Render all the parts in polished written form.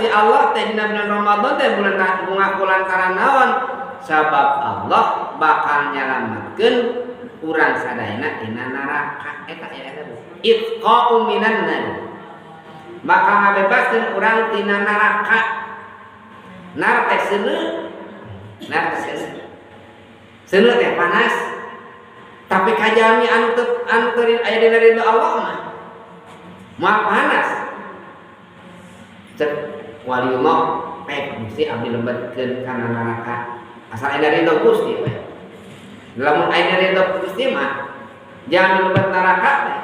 Gusti Allah teh dina bulan Ramadan teh bulan bungah lantaran naon? Sabab Allah bakal nyalametkeun urang sadayana tina neraka. Eta ya eta, Bu. Itqa'u minan nar. Maka ngabebaskeun urang tina neraka. Nar teh seuneu. Nar teh seuneu. Seuneu teh panas. Tapi kajalmi anu teu anu teu aya dina ridho Allah mah moal panas. Cek waliullah pek mesti abdi lebetkeun kana neraka. Asal aya ridho Gusti we. Lamun aya ridho Gusti mah jangan lebet neraka teh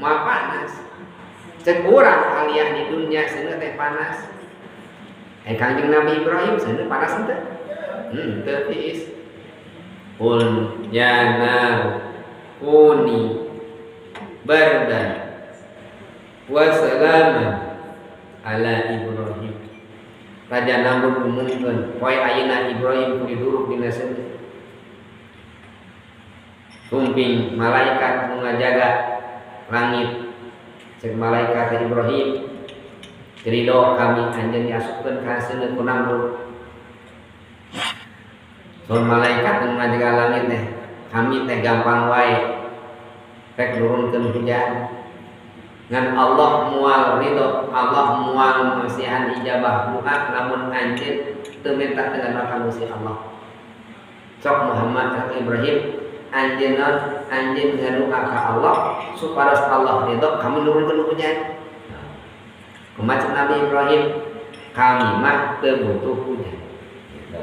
moal panas. Cek urang kalian di dunia seuneu teh panas. Eh, Kangjeng Nabi Ibrahim seuneu panas henteu? Teu tiis. Qul ya nar kuni bardan wa salaman ala Ibrahim. Raja Namrud ngumumkeun poe ayeuna Ibrahim kudu diduruk dina seuneu. Sumping malaikat nu ngajaga langit, cek malaikat, "Ibrahim, ridho kami anjeun diasupkeun ka seuneu ku Namrud." Sun malaikat nu ngajaga langit teh, "Kami teh gampang wae rek nurunkeun hujan, ngan Allah moal ridho, Allah moal masihan ijabah doa lamun anjeun teu minta dengan ka Gusti Allah. Sok Muhammad atau Ibrahim, anjeun anjeun ngadoa ka Allah supaya Allah ridho kami nurunkeun hujan." Kumaha cek Nabi Ibrahim? "Kami mah teu butuh hujan." Gitu.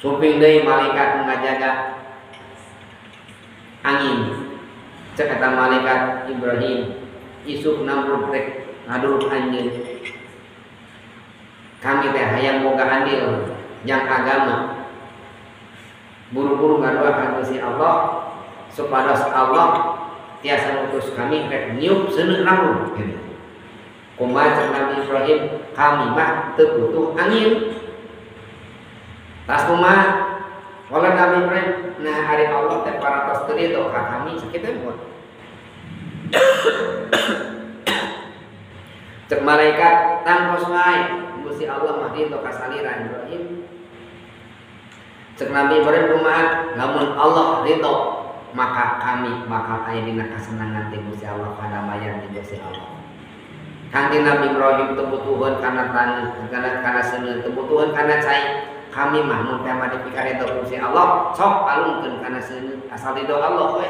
Sumping deui malaikat ngajaga angin. Cek kata malaikat, "Ibrahim, isuk Namrud rek ngaduruk anjeun. Kami teh hayang boga andil jang agama. Buru-buru ngadoa ka Gusti Allah supados Allah tiasa ngutus kami rek niup seuneu Namrud." Gitu. Kumaha cek Nabi Ibrahim? "Kami mah teu butuh angin." Tas kumaha? Wala Nabi Ibrahim, nah ari Allah teh parantos teu ridho ka kami sakitu mun. Cek malaikat, "Tangtos wae, Gusti Allah mah ridho ka salira Ibrahim." Cek Nabi Ibrahim, kumaha? "Lamun Allah ridho, maka kami bakal aya dina kasenangan ti Gusti Allah, kadamaian ti Gusti Allah." Kangjeng Nabi Ibrahim teu butuheun kana taneuh, kana seuneu, teu butuheun kana cai. Kami mah mun teh mah dipikaridho Gusti Allah, sok alungkeun kana seuneu, asal ridho Allah we.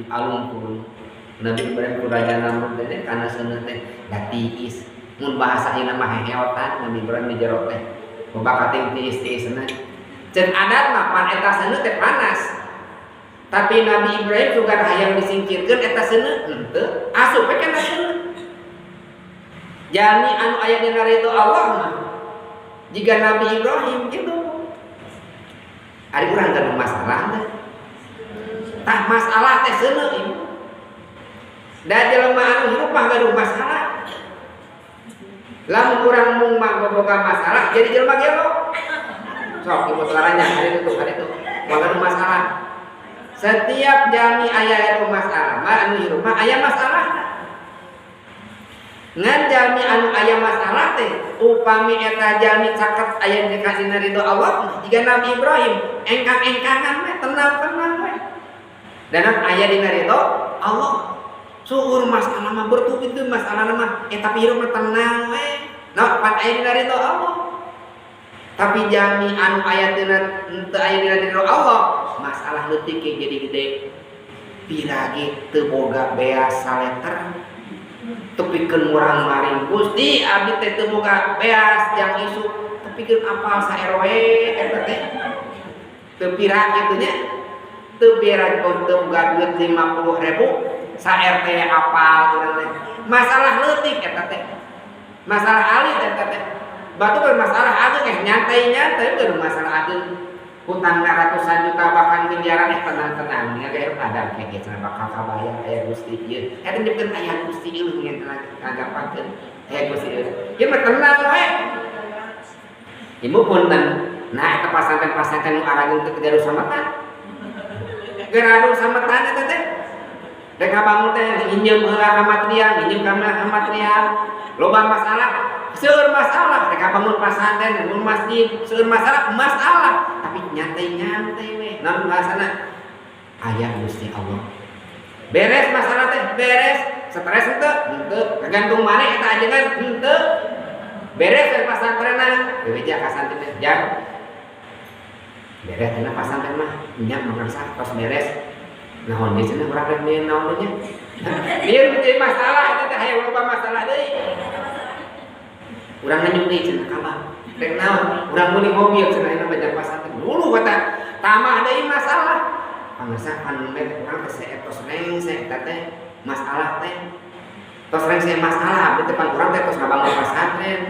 Dialungkeun Nabi Ibrahim ku Raja Namrud teh kana seuneu teh, da tiis. Mun bahasa ayeuna mah heheotan Nabi Ibrahim di jero teh. Loba kating tiis-tiisna. Cek adat mah pan eta seuneu teh panas. Tapi Nabi Ibrahim sugan hayang disingkirkeun eta seuneu, henteu, asup we kana seuneu. Jalmi anu aya dina ridho Allah mah jika Nabi Ibrahim gitu. Ari urang gaduh masalah teh. Tah, masalah teh seuneu ieu. Da jelema anu hirup mah gaduh masalah. Lamun urang mung mah boga masalah jadi jelema gelo. Sok ibu telaranya hari itu hari itu moal gaduh masalah. Setiap jalmi aya itu masalah mah, anu hirup mah aya masalah. Ngan jalmi anu aya masalah teh upami eta jalmi caket aya dina ridho Allah mah jiga Nabi Ibrahim, engkang-engkangan we, tenang-tenang we. Dan aya dina ridho Allah. Seueur masalah mah bertubi-tubi masalah mah, eh, tapi hirup mah tenang we. Nah, pan aya dina ridho Allah. Tapi jalmi anu aya dina teu aya dina ridho Allah, masalah leutik ge jadi gede. Pirage teu boga beas saleter. Tepikeun murang maring, "Gusti, abdi teh teu boga beas jang isuk," tepikeun apal sa RW eta teh. Teu pira kitu nya. Teu pira teu boga duit 50.000, sa RT apal urang teh. Masalah leutik eta teh. Masalah alit eta teh. Batu kan masalah ageung, eh, nyantai-nyantai gaduh masalah ageung. Hutang ratusan juta bahkan miliaran, eh, tenang-tenang nya ge ada kayak cenah bakal kabayar, aya Gusti ieu. Eta nyebutkeun aya Gusti ieu ngan ngagampangkeun aya Gusti ieu. Ieu mah tenang we. Ibu punten. Nah, eta pasantren-pasantren nu arageung teu gaduh sametan. Gaduh sametan eta teh. Rek ngabangun teh nginjem heula ka material, nginjem ka material. Loba masalah. Seueur. masalah, mereka bangun pasantren, bangun masjid, seueur masalah, masalah, tapi nyantai-nyantai we. Naon bahasana? Aya Gusti Allah. Beres masalah teh, beres. Stres henteu? Henteu. Tergantung mana eta ajengan, henteu. Beres we pasantrenna, bebeja ka santri teh, jang. Beres cenah pasantren mah, nya mangsa tos beres. Naon deui cenah urang rek naon deui nya? Ieu menjadi masalah eta teh, hayang loba masalah deui. Urang nanyuk deui cenah ka Abah. Rek naon? Urang meuli mobil cenah ayeuna banyak pasantren. Dulu kata tambah deui masalah. Pangersa pan urang teh tos rengse eta teh masalah teh. Tos rengse masalah abdi teh, pan urang teh tos ngabangun pasantren.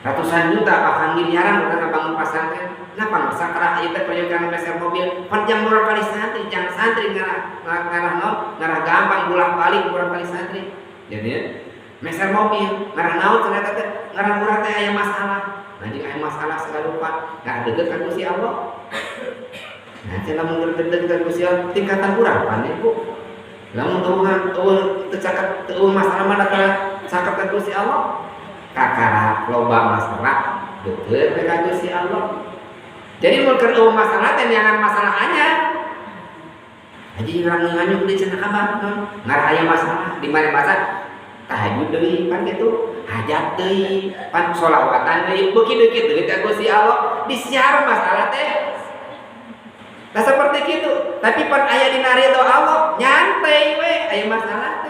Ratusan juta, bahkan miliaran urang ngabangun pasantren. Nah, pangersa karena ieu teh peryogian meser mobil pan jang murang kali santri, jang santri ngarah ngarah naon? Ngarah gampang bolak-balik murang kali santri. Jadi meser mobil ngarah naon cenah teh? Ngarah murah teh aya masalah. Nah, jeung aya masalah segala rupa, ngarah deukeut ka Gusti Allah. Nah, cenah lamun deukeut ka Gusti Allah tingkatan urang pan, Bu. Lamun eueuh eueuh teu caket, teu masalah mah teh caket ka Gusti Allah. Kakara loba masalah deukeut ka Gusti Allah. Jadi mun keur eueuh masalah teh jangan masalah anyar. Haji urang nganyuk deui cenah ka Abah, ngarah aya masalah di mana masa tahajud deui pan kitu, hajat deui, pan sholawatan deui, beuki deukeut deui ka Gusti Allah, disiar masalah teh. Nah, seperti gitu, tapi pan aya dina ridho Allah, nyantai we aya masalah.